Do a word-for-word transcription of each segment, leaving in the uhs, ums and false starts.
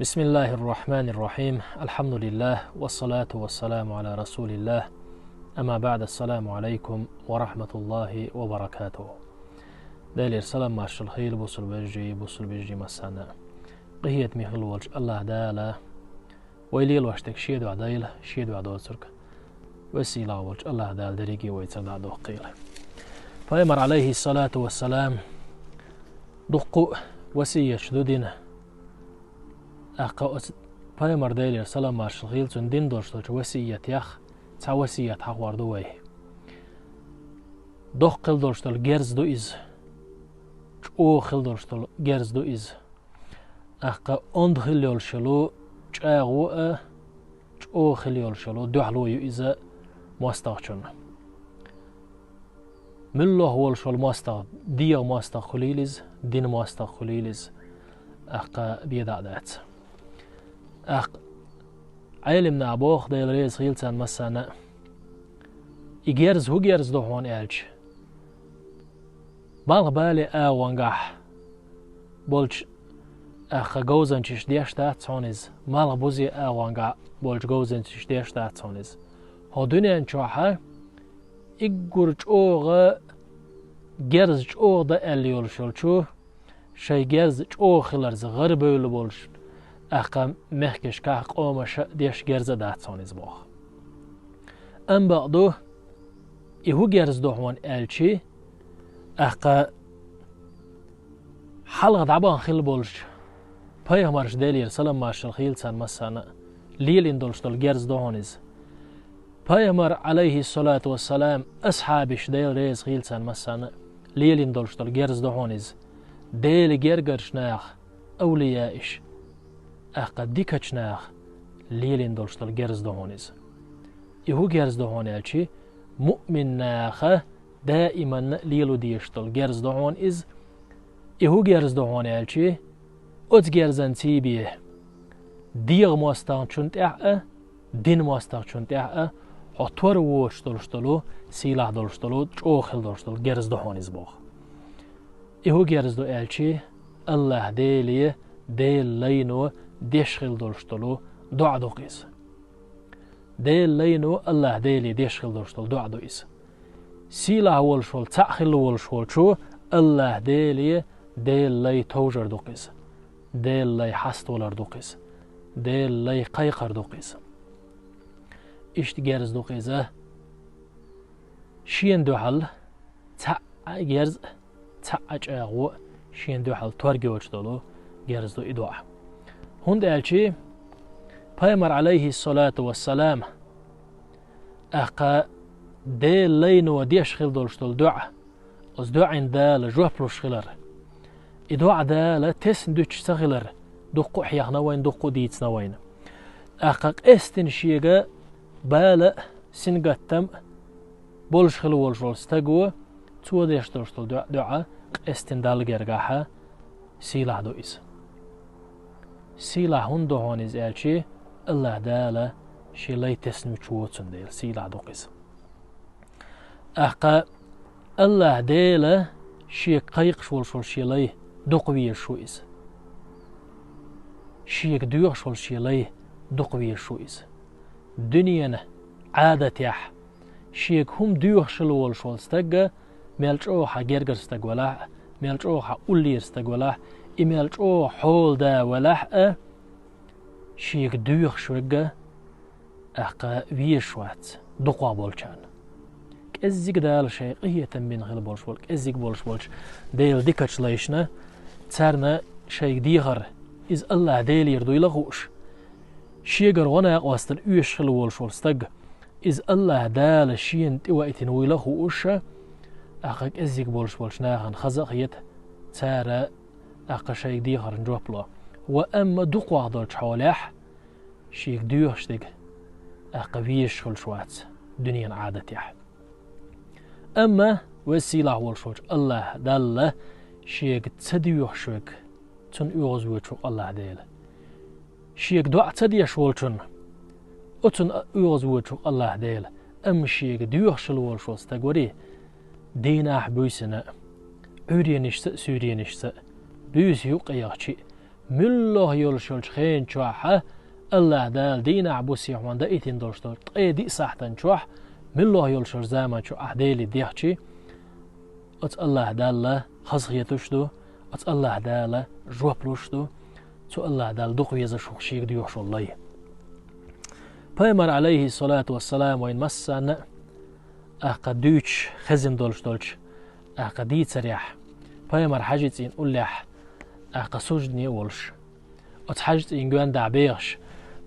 بسم الله الرحمن الرحيم. الحمد لله، والصلاة والسلام على رسول الله. أما بعد، السلام عليكم ورحمة الله وبركاته. Делера салам-маршал хийла бусалба вежарий, бусалба йижарий массанна. Къахетаме хилла волчу АллахӀ Дала вай лелош дерг шен дуьхьа дойла, шен дуьхьа доцург вай сийлахь волчу АллахӀ Дала дерриге а вайцара дӀа а доккхийла. Пайхамар, Ӏалайхиссалату вассалам, дуккха а васияташ ду дина. ТӀаккха оцу пайхамар, Делера салам-маршал хийла цунна, дина долуш долчу васиятех цхьа васият хьахор ду вай. Доккха хила долуш долу герз ду иза. ЧӀогӀа хила долуш долу герз ду иза. ТӀаккха онда хила йолуш йолу чӀагӀо а, чӀогӀа хила йолуш йолу дуьхьало ю иза мостагӀчунна. Муьлхха волуш волу мостагӀа, дегӀан мостагӀа хуьлийла иза, динан мостагӀа хуьлийла иза, тӀаккха бен дӀа а дац. ТӀаккха Ӏелам наха боху, Дела реза хийла царна массарна а, и герз хӀун герз ду хьуна аьлча, малхбале агӀонгахь болчу, тӀаккха, говзанчаша деш дац хьуна иза, малхбузе агӀонгахь болчу говзанчаша деш дац хьуна иза. ХӀокху дуьнен чохь а уггар чӀогӀа герз чӀогӀа дан аьлла йолуш йолчо, шайн герз чӀогӀа хиларца гӀарабевлла болуш, тӀаккха мехкашкахь къомаша а деш герз а дац хьуна иза боху. Амма бакъ ду, и хӀун герз ду хьуна аьлча, тӀаккха хьалха дӀабахана хилла болчу пайхамарша, Делера салам-маршал хийла царна массарна а, лелийна долуш долу герз ду хьуна иза. Пайхамар, Ӏалайхиссалату вассалам, асхьабаш, Дела реза хийла царна массарна а, лелийна долуш долу герз ду хьуна иза. Делан гергарчу наха, авлияаш, тӀаккха дикачу наха лелийна долуш долу герз ду хьуна иза. И хӀун герз ду хьуна аьлча, муъмин наха даиманна лело дезаш долу герз ду хьуна иза. И хӀун герз ду хьуна аьлча, оцу герзан цӀий бен дегӀан мостагӀчунна тӀехь а, динан мостагӀчунна тӀехь а хьо тора воцуш долуш долу, сийлахь долуш долу, чӀогӀа хила долуш долу герз ду хьуна иза боху. И хӀун герз ду аьлча, АллахӀ Деле, Делан лайно деш хила долуш долу доӀа ду-кх иза. Делан лайно АллахӀ Деле деш хила долуш долу доӀа ду иза. Сийлахь волуш волу, цхьаъ хила волуш волчо АллахӀ Деле Делан лай товжар ду-кх иза. Делан лай хьаставалар ду-кх иза. Делан лай кхайкхар ду-кх иза. Иштта герз ду-кх иза. Шена дуьхьал цхьаъ а герз а, цхьаъ а чӀагӀо а шена дуьхьал торг йоцуш долу герз ду и доӀа. ХӀунда аьлча пайхамар, Ӏалайхиссалату вассалам, тӀаккха Делан лайно деш хила долуш долу доӀа, оцу доӀина Дала жоп луш хилар, и доӀа Дала тесна дуьтуш ца хилар дуккха а хьехна вайна, дуккха а дийцина вайна. ТӀаккха къаьстина шега бала а, сингаттам а болуш хила волуш волу стаго, цо деш долуш долу доӀа, доӀа къаьстина Далла гергахь а сийлахь ду иза. Сийлахь хӀунда ду хьуна иза аьлча, АллахӀ Дала шен лай тесна вуьтуш воцун дела, сийлахь ду-кх иза. ТӀаккха АллахӀ Дела шега кхайкхаш волуш волу шен лай дукха везаш ву иза. Шега доьхуш волу шен лай дукха везаш ву иза. Дуьненан Ӏадатехь шега хӀума доьхуш хила волуш волу стаг, мел чӀогӀа хьан гергара стаг велахь а, мел чӀогӀа хьан уллера стаг велахь а, и мел чӀогӀа хьола да велахь а, шега доьхуш верг а, тӀаккха, везаш вац дукхах болчарна. КӀеззиг Дала шайн къинхетам бина хила болуш болу, кӀеззиг болуш болчу Делан дикачу лайшна, царна шайга дехар, иза АллахӀ Делера дуйла а хууш, шегара гӀо-накъостал оьшуш хила волуш волу стаг, иза АллахӀ Дала шена тӀеваийтина вуйла а хууш, тӀаккха кӀеззиг болуш болчу нахана хаза а хета, цара, тӀаккха, шайга дехарна жоп ло. Ва амма дукхах долчу хьолехь, шега доьхуш дерг, тӀаккха, везаш хуьлуш вац дуьненан Ӏадатехь. Амма Веза-Сийлахь волуш волчу АллахӀ Далла шега ца доьхуш верг, цунна оьгӀазвоьдуш ву-кх АллахӀ Дела. Шега доӀа ца деш волчунна, оцунна оьгӀазвоьдуш ву-кх АллахӀ Дела. Амма шега доьхуш хила волуш волу стаг варий, дийнахь а, буьйсанна а, Ӏуьйренашца а, суьйренашца а, буьйса юккъе яхчий а, муьлхха йолуш йолчу хенан чохь а, АллахӀ Дала дийнахь буса хьуна даийтина долуш долчу ткъе диъ сахьтан чохь, муьлхха йолуш йолчу заман чохь ахь Деле дехчи, оцу АллахӀ Далла хазахеташ ду, оцу АллахӀ Дала жоп луш ду, цу АллахӀ Далла дукха везаш хӀокху шега доьхуш волу лай. Пайхамар, алейхиссалату вассалам, вайн массарна а, ахь кхин дуьйцуш хезна долуш долчу, ахь кхин дийцарехь, пайхамар хьаьжцӀийн уллехь, ахь кхин суждане а волуш, оцу хьаьжцӀийн гоьнда бехаш,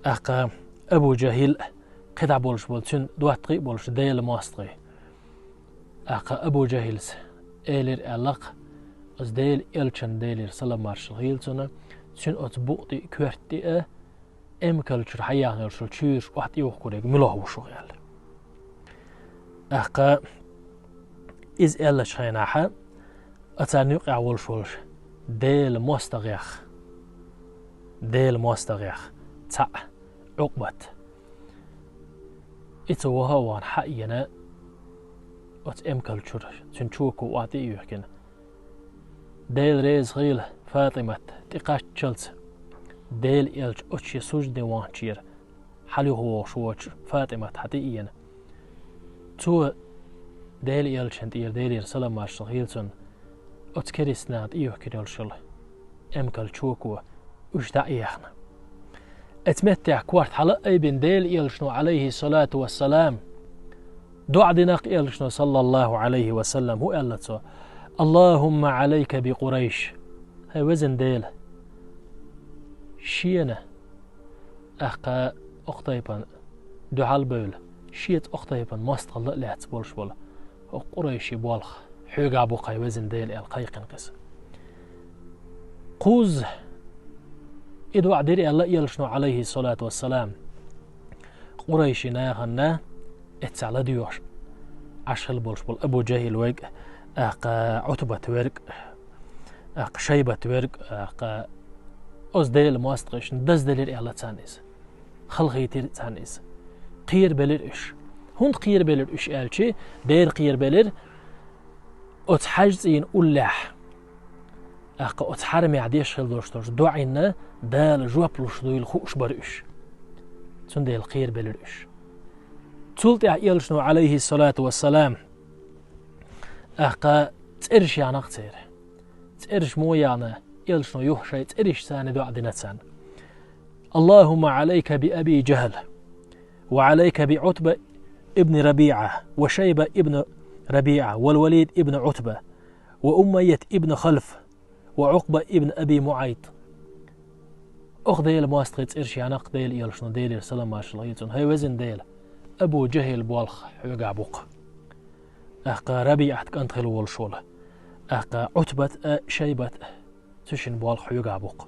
ахь кхин Абу Жахьил а, кхидӀа болуш болу цуьнан доттагӀий а болуш Делан мостагӀий. Ахь кхин Абу Жахьилс элира аьлла-кх, оцу Делан элчанна, Делера салам-маршалла хуьлда цунна, цуьнан оцу букъа тӀе а, коьрта тӀе а, эмкал чуьра хьаехна йолуш йолу чуьйраш охьа тӀеюхкург муьлха ву шух аьлла. Ахь кхин иза аьллачу хенахь, оцарна юкъахь волуш волуш Делан мостагӀех, Делан мостагӀех цхьаъ, Ӏукъбат. Иза ваха а вахана хьаеана оцу эмкал чуьра, цуьнан чоко охьа тӀе а юьхкина. Дела реза хуьлда, ФатӀимат, тӀекхаччалц Делан элча оцу шен суждане ваханчуьра хьалха юхавогӀуш воцуш ФатӀимат хьа тӀе а еана. Цо Делан элчанна тӀера, Делера салам-маршалла хуьлда цунна, оцу керстанаша тӀеюьхкина йолуш йолу эмкал чоко уьш дӀа а ехна. Оцу меттехь корта хьала а айбина Делан элчано, алейхиссалату вассалам, доӀа дина-кх элчано, саллаллаху алейхи ва саллам, хӀун аьлла цо: «Аллахумма алейка би Къурайш». ХӀай везан Дела, шена, ахь кхин окху тайпана дуьхьал а бевлла, шеца окху тайпана мостагӀалла а лаьцна болуш болу хӀокху Къурайшийн болх хьоьгахь бу-кх, хӀай везан Дела, аьлла кхайкхина-кх иза. Кхузза и доӀа дира аьлла элчано, алейхиссалату вассалам, Къурайшийн нахана эццахь ладоьгӀуш Ӏаш хилла болуш болу Абу Жахьил верг а, ахь кхин Ӏутбат верг а, ахь кхин Шайбат верг а, ахь кхин оцу Делан мостагӀашна дазделира аьлла царна иза. Халахийтира царна иза. Кхерабелира уьш. ХӀунда кхерабелира уьш аьлча, дера кхерабелира, оцу хьаьжцӀийн уллехь, ахь кхин оцу хьарамехь деш хилла долуш долчу доӀина Дала жоп луш дуйла хууш бара уьш. Цундела кхерабелира уьш. Цул тӀаьхьа элчано, алейхиссалату вассалам, ахь кхин цӀераш яьхна-кх церан. ЦӀераш муха яьхна, элчано юха шайн цӀерашца доӀа дина царна: «Аллахумма алейка би Аби Жахьл, ва алейка би Ӏутба ибн РабиӀа, ва Шайба ибн РабиӀа, вал Валид ибн Ӏутба, ва Умайят ибн Халф, ва Ӏукъба ибн Аби МуӀайт». Оха Делан мостагӀийн цӀераш яьхна-кх Делан элчано, Делера салам-маршалла хуьлда цунна: «ХӀай везан Дела, Абу Жахьил болх хьоьгахь бу-кх». Ахь кхин РабиӀат кӀант хилла волуш волу, ахь кхин Ӏутбат а, Шайбат а, цу шинна болх хьоьгахь бу-кх.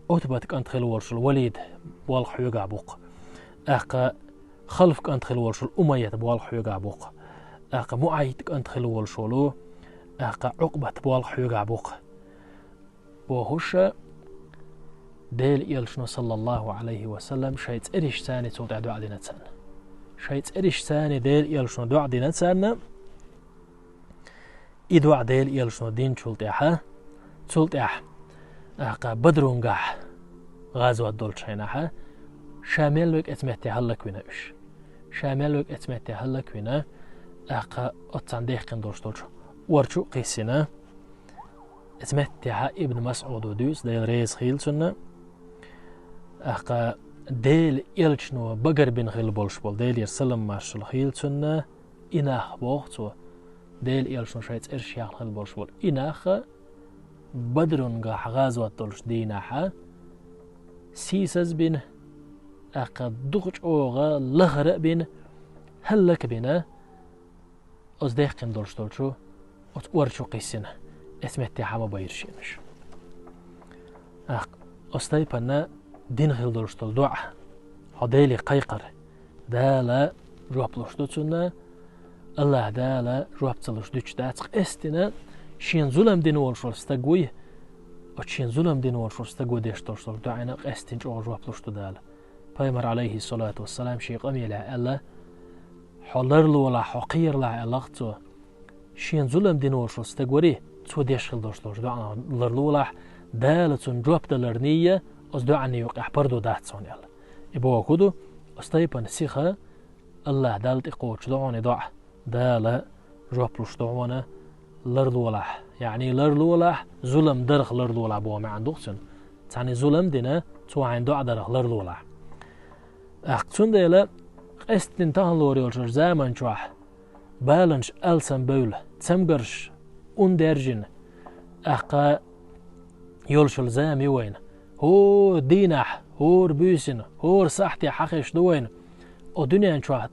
Ӏутбат кӀант хилла волуш волу Валид болх хьоьгахь бу-кх. Ахь кхин Халф кӀант хилла волуш волу Умайят болх хьоьгахь бу-кх. Ахь кхин МуӀайт кӀант хилла волуш волу, ахь кхин Ӏукъбат болх хьоьгахь бу-кх. Бохуш, Делан элчано, саллаллаху алейхи ва саллам, шайн цӀерашца цул тӀаьхьа доӀа дина царна. Шайн цӀерашца Делан элчано доӀа дина царна. И доӀа Делан элчано динчул тӀаьхьа, цул тӀаьхьа, ахь кхин Бадрунгахь гӀазот долчу хенахь, ша мел верг оцу метте хӀаллаквина уьш. Ша мел верг оцу метте хӀаллаквина, ахь кхин оццахь даьккхина долуш долчу ор чу а кхиссина. Оцу меттехь Ибн МасӀуда дуьйцу, Дела реза хуьлда цунна, ахь кхин Делан элчано багарбина хилла болуш болу, Делера салам-маршалла хуьлда цунна, и нах, боху цо, Делан элчано шайн цӀераш яьхна хилла болуш болу и нах, Бадрунгахь гӀазот долчу дийнахь сийсаз а бина, ахь кхин дукха чӀогӀа лахара а бина, хӀаллак а бина, оцу даьккхина долуш долчу оцу ор чу кхиссина, оцу метте хьа ма байра шена уьш. Ахь оцу тайпана дина хилла долуш долу доӀа, хьо Деле кхайкхар, Дала жоп луш ду цунна, АллахӀ Дала жоп ца луш дуьтуш дац. Къаьстина шена зулам дина волуш волу стаг вуй, оцу шена зулам дина волуш волу стаго деш долуш долу доӀина къаьстина чӀогӀа жоп луш ду Дала. Пайхамар, алейхиссалату вассалам, шен къамелехь аьлла: «Хьо ларлолахь, хьо кхералахь», — аьлла-кх цо. Шена зулам дина волуш волу стаг вари, цо деш хилла долуш долчу доӀанах ларлолахь, Дала цунна жоп далар нийя, оцу доӀанна юкъехь пардо дац хьуна аьлла. И боху ду, оцу тайпана сиха Аллаха Далла тӀекхочуш ду хьуна и доӀа. Дала жоп луш ду хьуна ларлолахь, яъни ларлолахь, зулам дарх ларлолахь боху маьӀна ду-кх цуьнан. Цхьаьна зулам дина, цо хьайна доӀа дарх ларлолахь. ТӀаккха цундела къаьсттина таханлора йолчу заман чохь баланаш алсам бевлла, цамгарш ун даьржина, тӀаккха йолчул зама ю вайна. ХӀора дийнахь, хӀора буьйсина, хӀора сахьте хьахеш ду вайна. О дуьнен чохь,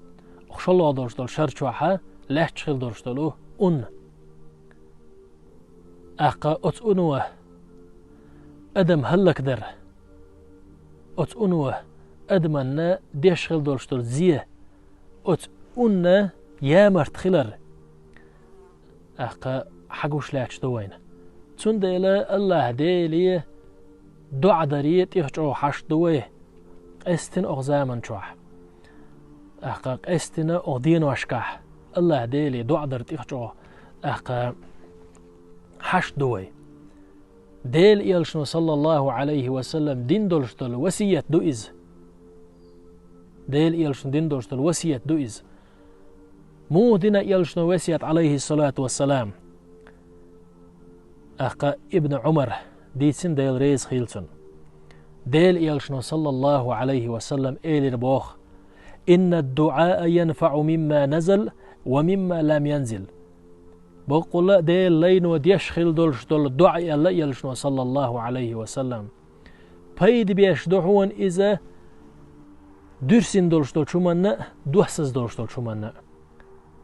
шолгӀа долуш долу шар чохьа лаьтташ хила долуш долу ун. ТӀаккха оцу уно адам хӀаллакдар. Оцу уно адаманна деш хила долуш долу зе. Оцу унна ямарт хилар. ТӀаккха хьагуш лаьтташ ду вайна. Цундела Аллаха Деле доӀа даре тӀех чӀогӀа хьашт ду вай, къаьсттина оха заман чохь. ТӀаккха къаьсттина оха деношкахь Аллаха Деле доӀа дар тӀех чӀогӀа, тӀаккха хьашт ду вай. Делан Элчано, саллаллаху Ӏалайхи ва саллам, дина долуш долу васият ду иза. Делан Элчано дина долуш долу васият ду иза. Муха дина Элчано васият, Ӏалайхиссалату вассалам? ТӀаккха Ибн Ӏумар дийцина, Дела реза хила цунна. Делан Элчано, саллаллаху Ӏалайхи ва саллам, элира боху: «Инна ад-дуӀаа янфаӀу мимма назал ва мимма лам янзил». Баккъалла а Делан лайно деш хила долуш долу доӀа, аьлла Элчано, саллаллаху Ӏалайхи ва саллам, пайда беш ду хьуна иза дуьрсина долуш долчу хӀуманна а, доссаза долуш долчу хӀуманна а.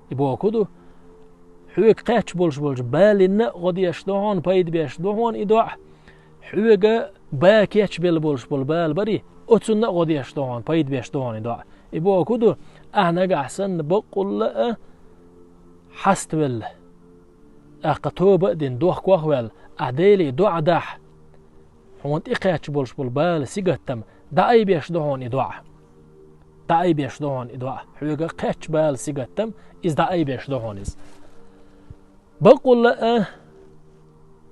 И боху ду, хьоьга кхаьчча болуш болчу балинна а гӀо деш ду хьуна, пайда беш ду хьуна и доӀа, хьоьга ба кечбелла болуш болу бала барий, оцунна а гӀо деш ду хьуна, пайда беш ду хьуна и доӀа. И боху ду, ахьа нагахь санна баккъалла а хьаставелла, тӀаккха тоба а дина, дохкох а ваьлла, ахьа Деле доӀа дахь, хьуна тӀекхаьчча болуш болу бала, сигаттам дӀаайбеш ду хьуна и доӀа. ДӀаайбеш ду хьуна и доӀа. Хьоьга кхаьчча бала, сигаттам, иза дӀаайбеш ду хьуна иза. Баккъалла а,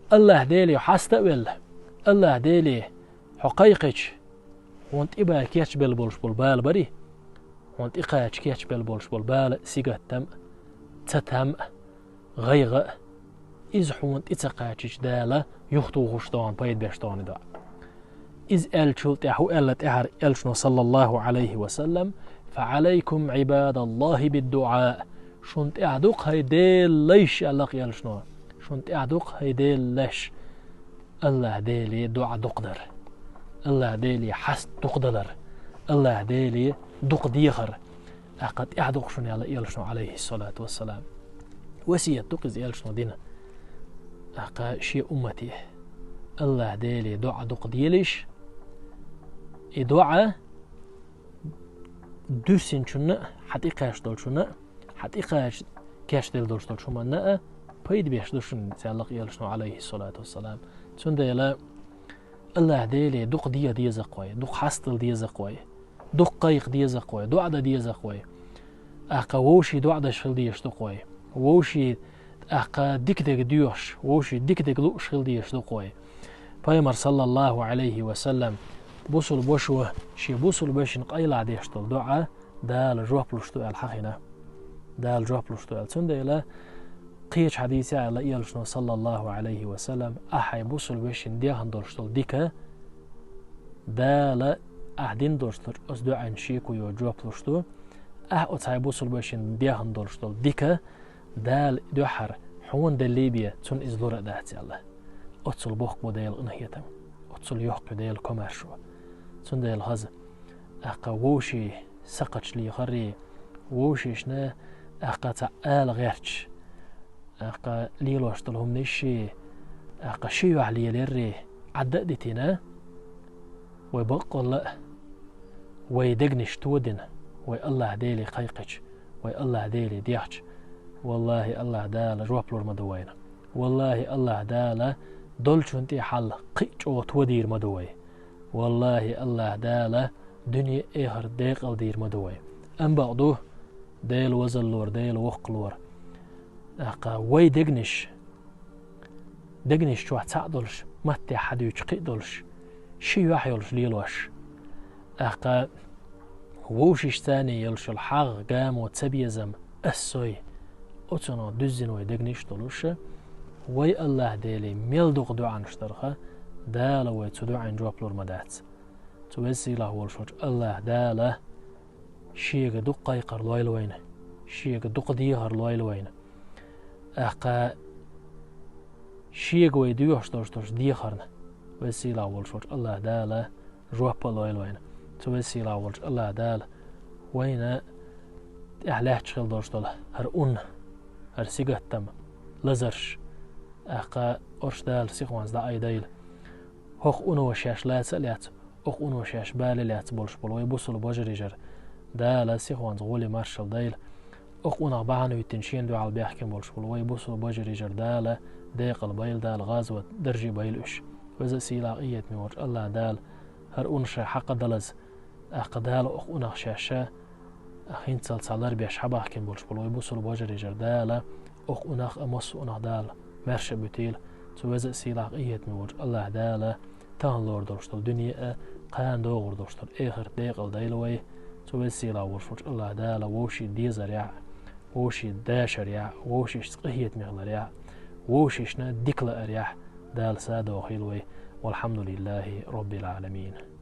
Аллаха Деле хьаста а велла, Аллаха Деле хьо кхайкхича, хьуна тӀе ба кечбелла болуш болу бала барий? Хьуна тӀекхача кечбелла болуш болу бала, сигаттам а, цатам а, гӀайгӀа а, иза хьуна тӀе ца кхачича, Дала юхатухуш ду хьуна, пайда беш ду хьуна и доӀа. Иза аьллачул тӀаьхьа хӀун аьлла тӀаьхьара Элчано, саллаллаху Ӏалайхи ва саллам: «Фа Ӏалайкум, Ӏибадаллахи, бид-дуӀаа». Шуна тӀехь ду-кх, хӀай Делан лайш, аьлла-кх Элчано. Шуна тӀехь ду-кх, хӀай Делан лайш, Аллаха Деле доӀа дукха дар. Аллаха Деле хьаста дукха далар. Аллаха Деле дукха дехар. ТӀаккха тӀехь ду-кх шуна, аьлла Элчано, Ӏалайхиссалату вассалам. Васият ду-кх иза Элчано дина. ТӀаккха шен уммате Аллаха Деле доӀа дукха делаш, и доӀа дуьрсинчунна а, хьан тӀекхаьчна долчунна а, хьан тӀекхача кечделла долуш долчу хӀуманна а пайда беш ду шуна, аьлла-кх Элчано, Ӏалайхиссалату вассалам. Цундела Аллаха Деле дукха деха деза-кх вай, дукха хьастадала деза-кх вай, дукха кхайкха деза-кх вай, доӀа дан деза-кх вай. ТӀаккха вовшийн доӀа деш хила дезаш ду-кх вай. Вовшийн тӀаккха дика дерг доьхуш, вовшийн дика дерг лууш хила дезаш ду-кх вай. Пайхамар, саллаллаху Ӏалайхи ва саллам, бусулба вашас шен бусулба вешин къайлахь деш долу доӀа Дала жоп луш ду аьлла хьахийна. Дала жоп луш ду аьлла. Цундела кхечу хьадисехь аьлла Элчано, саллаллаху Ӏалайхи ва саллам: «Ахьа хьайн бусулба вешин дехна долуш долу дика Дала ахьа дина долуш долчу оцу доӀанна шеко йоцу жоп луш ду. Ахьа оцу хьайн бусулба вешин дехна долуш долу дика Дала и дуьххьара хьуна деллий бен, цунна иза лур а дац», аьлла. Оццул боккха бу Делан къинхетам, оццул йоккха ю Делан комаьршо. Цундела хаза, тӀаккха вовшийн сакхаташ лехарий, вовшашна тӀаккха цхьа ала гӀерташ, тӀаккха лелош долу хӀуманаш, тӀаккха ши юьхь леларий, Ӏадда а дитина, вай баккъалла а, вай дегнаш тодина, вай Аллаха Деле кхайкхича, вай Аллаха Деле дехча, валлахӀи, Аллаха Дала жоп лур ма ду вайна. ВаллахӀи, Аллаха Дала долчун тӀе хьал кхин а чӀогӀа тодийр ма ду вай. ВаллахӀи, Аллаха Дала дуьне а, эхарт а декъалдийр ма ду вай. Амма бакъ ду, Дела вазаллора, Дела воккхалора, тӀаккха вай дегнаш, дегнаш чохь цхьаъ долуш, матте хьадуьйчу кхин а долуш, ши юьхь йолуш лелош. ТӀаккха вовшашца йолуш йолу хьагӀ, гамо, цабезам, ассой, оцунах дуьззина вай дегнаш а долуш, вай АллахӀ Деле мел дукха доӀанаш дарх, Дала вай цу доӀанна жоп лур ма дац. Цу веза сийлахь волуш волчу АллахӀ Дала Шега дукха кхайкхар лойла вайна, Шега дукха дехар лойла вайна. ТӀаккха Шега вай доьхуш долуш долчу дехарна веза сийлахь волуш волчу АллахӀ Дала жоп а лойла вайна. Цу веза сийлахь волчу АллахӀ Дала вайна тӀехь лаьтташ хила долуш долу хӀара ун, хӀара сингаттам, лазарш, тӀаккха орш Дала сихонца дӀаайдайла. ХӀокху уно шаьш лаца а лаьцна, хӀокху уно шаьш бала лаьцна болуш болу вай бусулба божарий жар Дала сихонца гӀоли маршалла дайла. ХӀокху унах бахьана хӀиттина шена дуьхьал баьхкина болуш болу вай бусулба божарий жар Дала декъала байла, Дала гӀазот даржий байла уьш. Веза а сийлахь къинхетаме волчу АллахӀ Дала хӀара ун шайн хьакха далаза, тӀаккха Дала хӀокху унах шаьш а хӀинццалц лар беш хьабахкина болуш болу вай бусулба божарий жар Дала хӀокху унах а, массо а унах Дала маьрша а буьтийла. Цу веза а сийлахь къинхетаме волчу АллахӀ Дала тахана лор долуш долу дуьне а, кхана догӀур долуш долу эхарт декъала дайла вай. Цу веза сийлахь волуш волчу АллахӀ Дала вовшийн дезарехь, вовшийн дашарехь, вовшашца къинхетаме хиларехь, вовшашна дика лаарехь Дала садохийла вай. Валхьамдулиллахи Роббил Ӏаламин.